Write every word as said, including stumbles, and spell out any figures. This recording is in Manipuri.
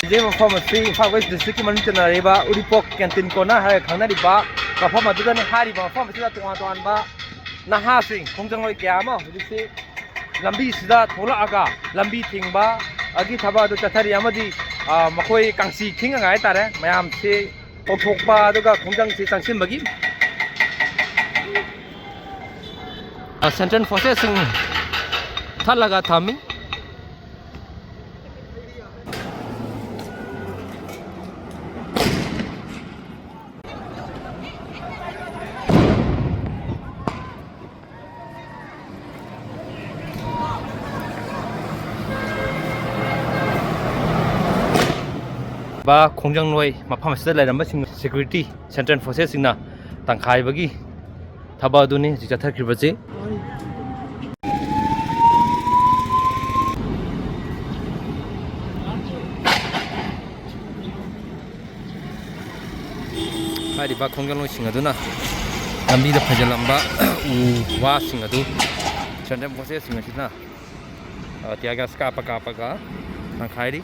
ꯍꯧꯖꯤꯛ ꯃꯐꯝ ꯑꯁꯤ ꯏꯝꯐꯥꯜ ꯋꯦꯁ ꯗꯤꯁꯇ꯭ꯔꯤꯛꯀꯤ ꯃꯅꯨꯡ ꯆꯟꯅꯔꯤꯕ ꯎꯔꯤꯄꯣꯛ ꯀꯦꯟꯇꯤꯟ ꯀꯣꯔꯅꯔ ꯍꯥꯏꯔꯒ ꯈꯪꯅꯔꯤꯕ ꯃꯐꯝ ꯑꯗꯨꯗꯅꯤ꯫ ꯍꯥꯏꯔꯤꯕ ꯃꯐꯝ ꯑꯁꯤꯗ ꯇꯣꯉꯥꯟ ꯇꯣꯉꯥꯟꯕ ꯅꯍꯥꯁꯤꯡ, ꯈꯣꯡꯖꯪꯂꯣꯏ ꯀꯌꯥ ꯑꯃ ꯍꯧꯖꯤꯛꯁꯤ ꯂꯝꯕꯤꯁꯤꯗ ꯊꯣꯛꯂꯛꯑꯒ ꯂꯝꯕꯤ ꯊꯤꯡꯕ ꯑꯒꯤ ꯊꯕꯛ ꯑꯗꯨ ꯆꯠꯊꯔꯤ ꯑꯃꯗꯤ, ꯑ, ꯃꯈꯣꯏ ꯀꯥꯡꯁꯤ ꯈꯤꯡꯉꯒ ꯍꯥꯏꯇꯥꯔꯦ, ꯃꯌꯥꯝꯁꯤ ꯀꯧꯊꯣꯛꯄ ꯑꯗꯨꯒ ꯈꯣꯡꯖꯪꯁꯤ ꯆꯪꯁꯤꯟꯕꯒꯤ, ꯑ, ꯁꯦꯟꯇ꯭ꯔꯦꯜ ꯐꯣꯔꯁꯦꯁꯁꯤꯡ ꯊꯠꯂꯒ ꯊꯝꯃꯤ꯫ ꯕ ꯈꯣꯡꯖꯪꯂꯣꯏ ꯃꯐꯝ ꯑꯁꯤꯗ ꯂꯩꯔꯝꯕꯁꯤꯡ ꯁꯦꯀ꯭ꯌꯨꯔꯤꯇꯤ ꯁꯦꯟꯇ꯭ꯔꯦꯜ ꯐꯣꯔꯁꯦꯁꯁꯤꯡꯅ ꯇꯪꯈꯥꯏꯕꯒꯤ ꯊꯕꯛ ꯑꯗꯨꯅꯤ ꯍꯧꯖꯤꯛ ꯆꯠꯊꯈ꯭ꯔꯤꯕꯁꯤ꯫ ꯍꯥꯏꯔꯤꯕ ꯈꯣꯡꯖꯪꯂꯣꯏꯁꯤꯡ ꯑꯗꯨꯅ ꯂꯝꯕꯤꯗ ꯐꯩꯖꯤꯜꯂꯝꯕ ꯎ ꯋꯥꯁꯤꯡ ꯑꯗꯨ ꯁꯦꯟꯇ꯭ꯔꯦꯜ ꯐꯣꯔꯁꯦꯁꯁꯤꯡ ꯑꯁꯤꯅ, ꯑ, tear gas ꯀꯥꯞꯄ ꯀꯥꯞꯄꯒ ꯊꯪꯈꯥꯏꯔꯤ꯫